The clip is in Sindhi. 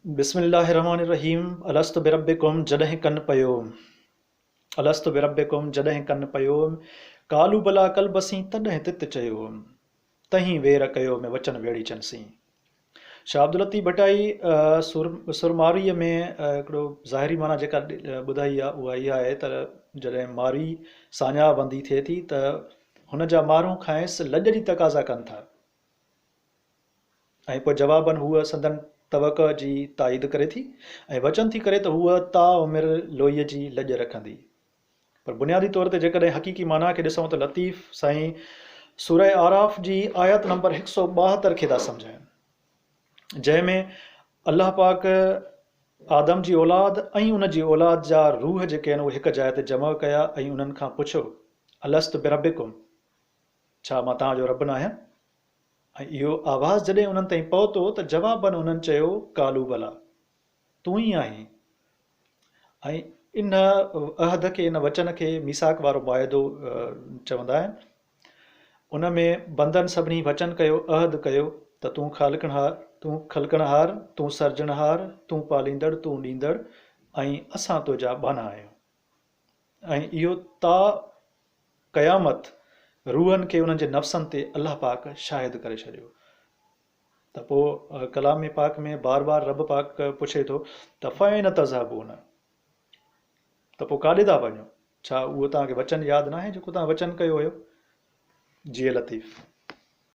بسم الله الرحمٰن الرحيم الست بربڪم جڏهن ڪن پيو الست بربڪم جڏهن ڪن پيو قالوا بليٰ قلب سين تڏهن تت چيو تهين وير ڪيو م وچن ويڙهيچن سين شاهه عبداللطيف ڀٽائي سر سر مارئيء ۾ هڪڙو ظاهري معنيٰ جيڪا ٻڌائي آهي اها اها آهي ته جڏهن مارئي ساڃاهه وندي ٿئي ٿي ته هن جا مارون کانئس لڄ جي تقاضا ڪن ٿا. ۽ پوء جواباً هوء سندن توقع جي تائيد ڪري ٿي ۽ وچن ٿي ڪري ته هوء تا عمر لوئيء جي لڄ رکندي. پر بنيادي طور تي جيڪڏهن حقيقي معنيٰ کي ڏسون ته لطيف سائين سوره اعراف جي آيت نمبر 172 کي ٿا سمجهائين جنهن ۾ الله پاڪ آدم جي اولاد ۽ ان جي اولاد جا روح جيڪي آهن اهي هڪ جاء تي جمع ڪيا ۽ انهن کان پڇيو الست بربڪم ڇا مان توهان جو رب ناهيان؟ ۽ اهو آواز جڏهن انهن تائين پهتو ته جواباً انهن چيو قالوا بليٰ تون ئي آهين ۽ ان عهد کي ان وچن کي ميثاق وارو معاهدو چوندا آهن. ان ۾ بندن سڀني وچن ڪيو عهد ڪيو ته تون خالقڻهار تون خلقڻهار تون سرجڻهار تون پاليندڙ تون ڏيندڙ ۽ اسان تنهنجا ٻانها آهيون. ۽ اهو تا قيامت روحن کي انهن جي نفسن تي الله پاڪ شاهد ڪري ڇڏيو ته پوء ڪلام پاڪ ۾ بار بار رب پاڪ پڇي ٿو ته فاين تذهبون ته پوء ڪاڏي ٿا وڃو ڇا اهو توهان کي وچن ياد ناهي جيڪو توهان وچن ڪيو هيو جيئي لطيف.